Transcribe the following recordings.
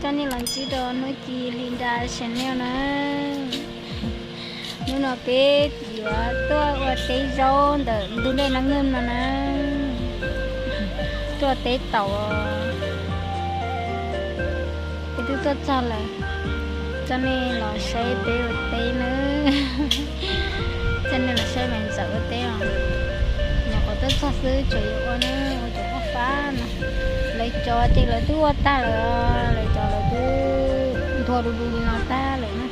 Cov nej los ntsib rau Hnub Ci Hli Nra channel na. Hnub no peb yuav tuaj ua teb zaub ntawm ntug dej Nab Nyuj no na. Tuaj teb taum, peb twb tuaj txog lawm. Coj nej los saib peb ua teb nawb. Coj nej los saib me ntxawm ua teb os. Nyuam qhuav tuaj txog xwb, tseem yuav ua na, ua cov fab fab no. Lawv cov ces lawv twb ua tag lawm, lawv cov lawv twb nthua du du li no tag lawm na.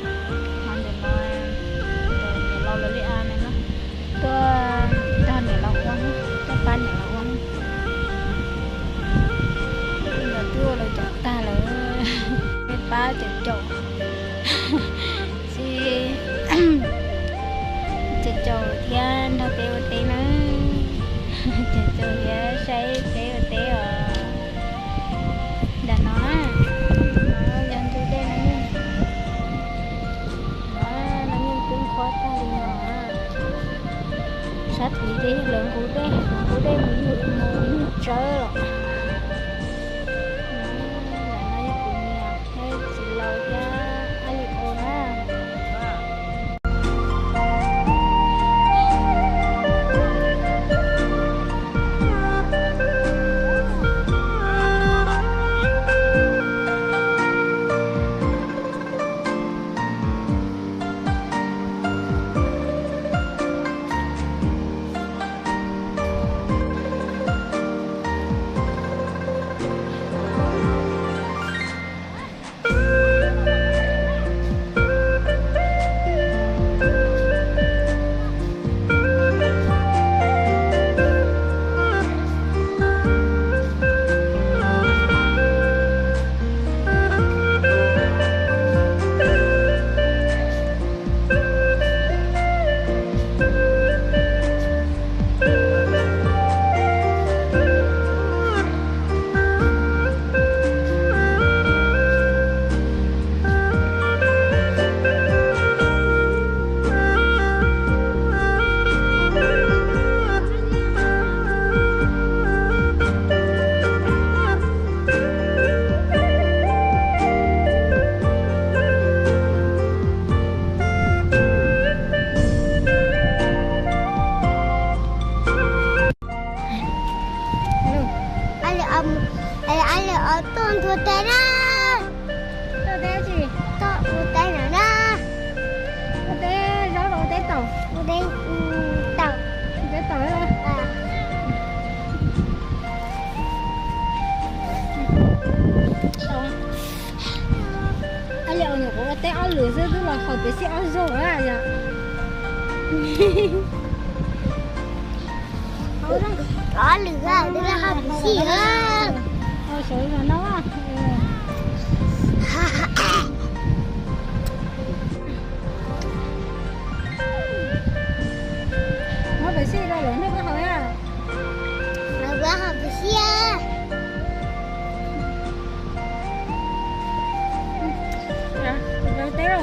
Ho ntawm no, ntawm niam laus lawv li av na no, tuaj nrog niam laus ua, tuaj pab niam laus ua. Lawv twb ua lawv cov tag lawm, peb pab caum caum, tsis, caum caum thiab nrog peb ua teb na. Caum caum thiab saib peb ua teb os. Nram no na, no yog ntug dej Nab Nyuj. Nab Nyuj twb nqhuab tag li no. Sab tid ces yog lawv nqub dej, lawv nqub dej mus yug, mus yug tsawb los. Nram no yog kuv niam thiab txiv laus thiab Ab Lis Au na. Ab Lis Au tuaj ntua teb na. Tuaj teb tsi? Tuaj ua teb no na. Ua teb zaub los ua teb taum? Ua teb taum. Teb taum. Ab Lis Au nyuam qhuav ua teb ob lwm xwb twb los haus pes xij ob zaug lawm yom. Ob lwm twb los haus pes xij. Haus sawv no. Muab pes xij rau lawv noj koj haus na. Lawv haus pes xij. Teb.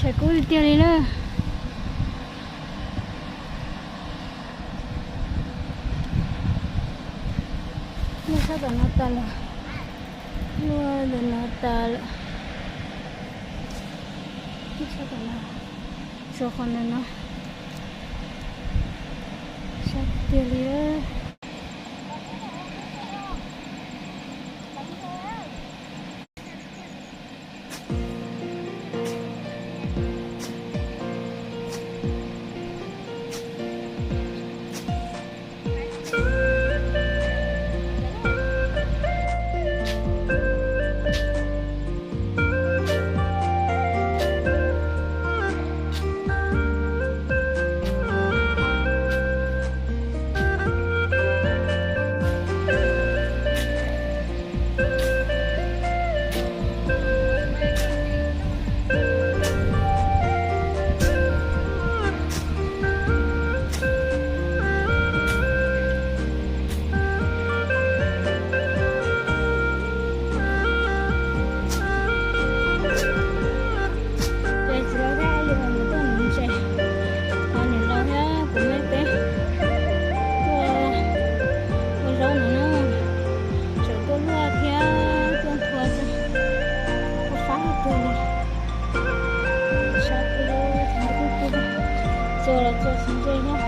Kub tiag tiag li na. Luaj sab tom no tas lawm. Luaj ntawm no tas lawm. Luaj sab tom no. Tsuas qhov ntawm no. Sab tiag li. Ces txiv laus thiab li uas nws tuaj nuv ntses, ho niam laus thiab kuv me peb tuaj ua zaub no na, tseem tuaj luaj thiab tuaj nthua, ua fab tiag li. Sab tiag, txhua los txhua tsis ntse thiab.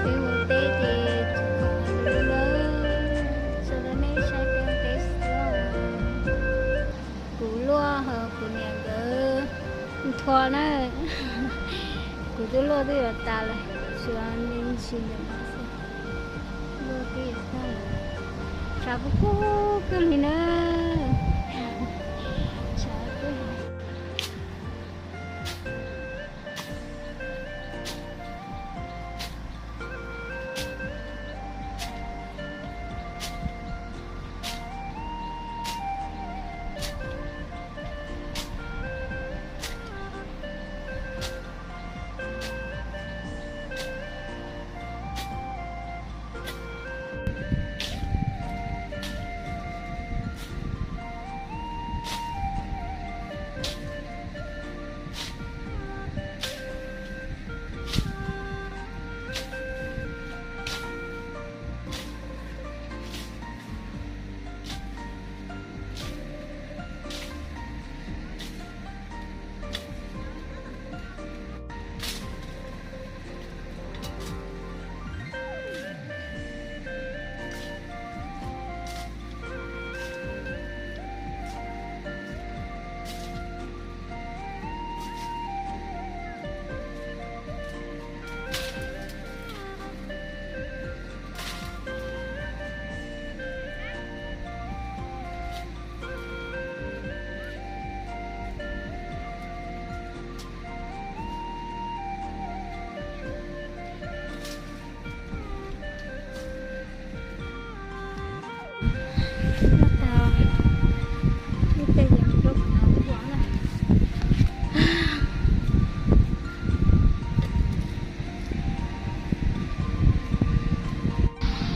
Peb mus teb ces tsis khoom li lawm, tsuas rau nej saib peb teb xwb. Kuv luaj ho kuv niam nkawd nthua na. Kuv twb luaj twb yuav tas lawm, tshuav me ntsis ntawm no xwb. Luaj twb yuav tag lawm. Tshav kub kub kawg li na. Tshav kub.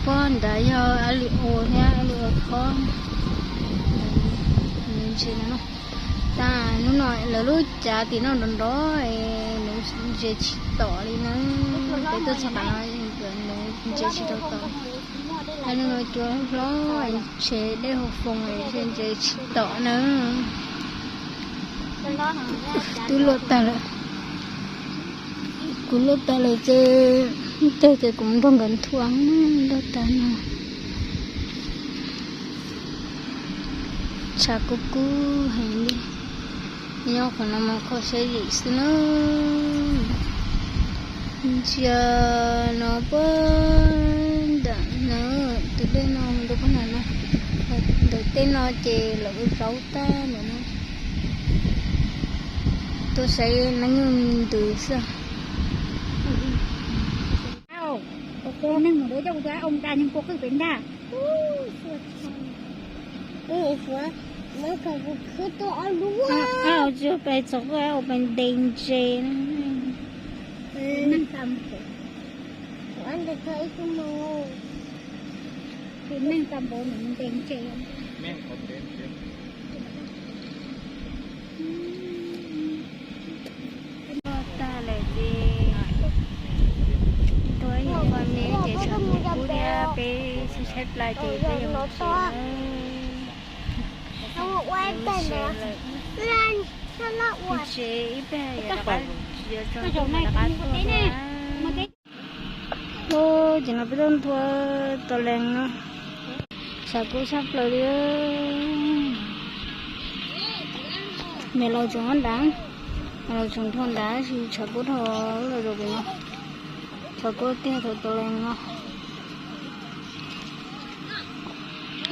Pob nrad yog a li ua thiab a li ua thob. Nws ntses no, tas hnub no lawv lub cav tim no nrov nrov, nws ntses tsis tom li na. Peb tuaj txog qhov no, nws ntses tsis tau tom. Hnub no cua hlob ntshe dej hauv foos ntshe ntses tsis tom na. Twb luaj tag lawm. Kuv luaj tas lawm ces, tag ces kuv nrog nkawd nthua, luaj tas no. Tshav kub kub heev li. Nyob qhov no mas qhov saib zim xwb na. Ntsia no puag nram no, tus dej no rau puag nram no. Ntawm tej no ces lawv ua zaub tag ntawm no. Tuaj saib neeg ntws xwb. Neeg mus dua coj kuv tus ab oo da nyoog kua qwj pem ntag. Tsis pais txog koj ab oo pais ntes ntses. Tus neeg tau npaum nws ntes ntses. Tag lawm ces, tuaj ib nyuag me ces tshav kub kub thiab peb sib tshaib plab ces peb yuav mus tsev lawm. Mus tsev ib pliag yuav rov qab, yuav tsaus ntuj rov qab tuaj. Ub, ces no peb tuaj nthua tos lees no. Tshav kub tshaj plaws li. Niam laus tseem nrad, niam laus tseem nthua nrad tab sis tshav kub dhau lawm zaum pem no. Tshav kub tiag thaum tos lees no.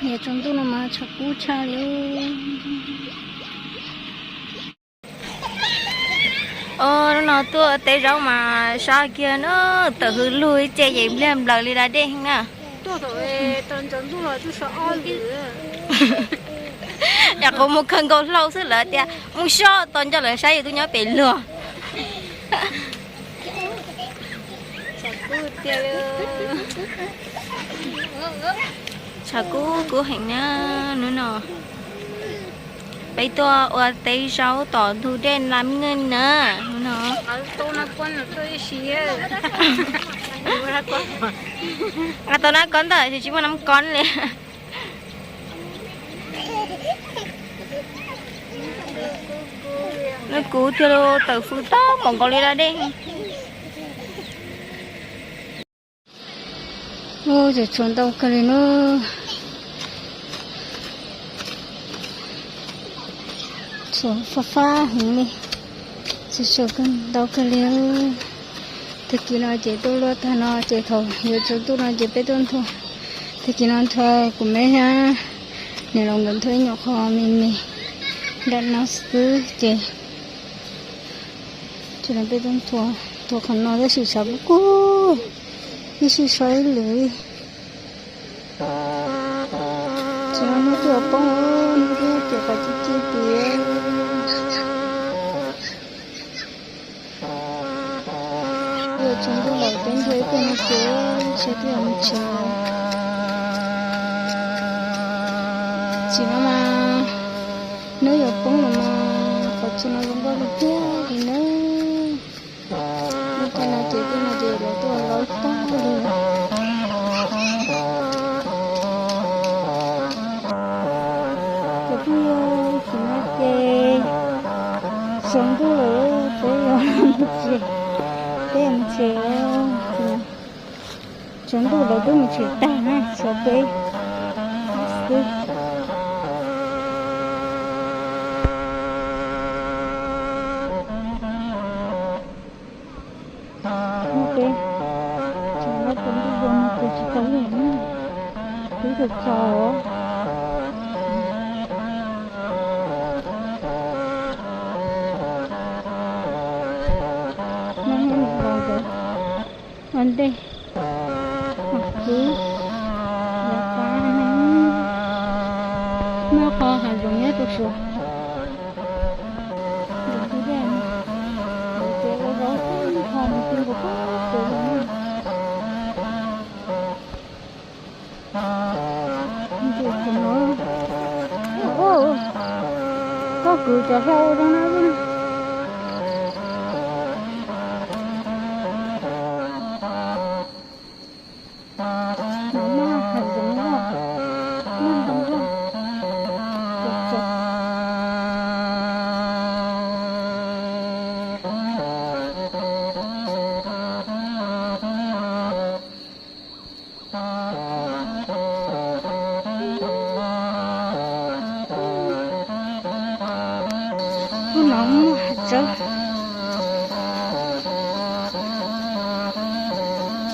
Yav tsaus ntuj no mas tshav kub tshaj li. Hnub no tuaj teb zaub mas sab kiag na, tawm hws lug ib ce ces npliag nplaws li da dej heev na. Yam qhuav mus kawg nkaus hlau xwb lawv tias mus so tos nco lawv saib yus twb nyob pem luag. Tshav kub kub heev na hnub no. Peb tuaj ua teb zaub tom ntug dej Nam Ngej na hnub no. Nqa tau nab kob ntawm tsis muaj nab kob li. Nab kub tiag, tawm hws tag npaum nkaus li da dej. Ub, tseem tshuav ntau kawg li na. Tshuav fab fab heev li. Tseem tshuav ntau kawg li. Tag kis no ces tuaj luaj tag no ces thaum yuav tsaus ntuj no ces peb tuaj nthua. Tag kis no nthua kuv me thiab niam laus nkawd nthua ib nyuag qho me me nram no xwb ces, ces no peb tuaj nthua, nthua qhov no tab sis tshav kub kub, ib sij so ib lwm li. Tsis no hnub twb yuav poob, hnub twb ces qhov ci ci tias. Yuav tsaus ntuj lawm peb nthua ib pliag no ces tsam twb yuav mus tsev. Tsis no mas hnub yuav poob lawm mas qhov chaw no zoo nkauj tiag tiag li na. Lub caij no ces tej no ces lawv tuaj laub tag li. Cov phooj ywg, tsis no ces tsaus ntuj lawm peb yuav mus tsev, peb yuav mus tsev. Tsaus ntuj lawv twb mus tsev tag na, tshuav peb xwb. Ua peb, tsaus ntuj no ces tsis tau li na, twb tsaus tsaus. Noj hmoob los ntawd ua ntej, mam kwv lawv qab neeg. Muaj qho hav zoov nyob rau suav, zoov tib dej, lawv tias ua zaub tag nrho mus ti nkaus pem zoov na. Ntsia tsis muaj. Koj kwv cov hlau zoo na. Nws muaj hav zoov loj, muaj ntoo loj, txom txom. tsawb.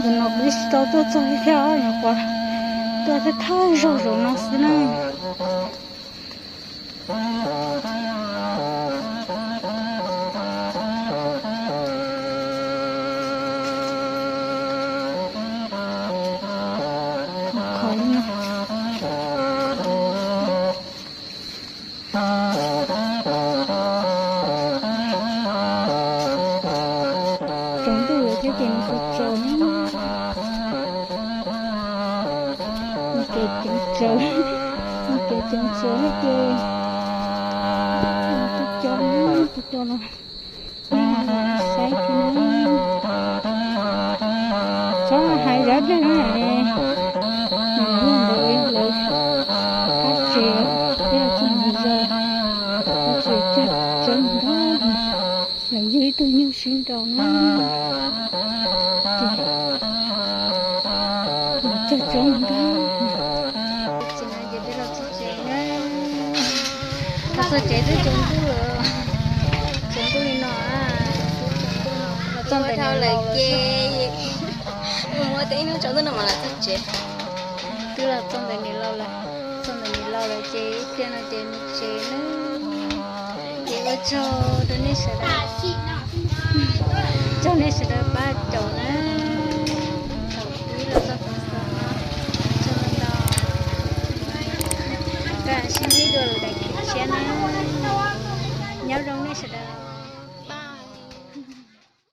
Ntawm no kuv tsis tau tuaj txog li thiab, nyuam qhuav tuaj thawj thawj zaug zaum no xwb na. Tsaus ntuj lawm thiab ces nws tsaus tsaus, nws kev ceev tsaus, nws kev ceev tsaus thiab ces tus coj, tus coj los saib thiab na. Txhob hais zab daj na, nws yog ntawd lawv qab tsev, peb los txog ntawd zos, qab tsev cog tsawb ntag, lawv yug ib tug nyuj sib nraus na, ces cog tsawb ntag. Ces no ces peb los txog tsev na, los txog tsev twb tsaus ntuj lawm, tsaus ntuj li no, los txog ntawm niam laus lawm ces mus ua teb ib hnub tsaus ntuj no mas los txog tsev. Twb los txog ntawm niam laus lawm, txog ntawm niam laus lawm ces ib pliag no ces mus tsev na. Ces ua tsaug rau nej sawv daws, tsaug nej sawv daws pab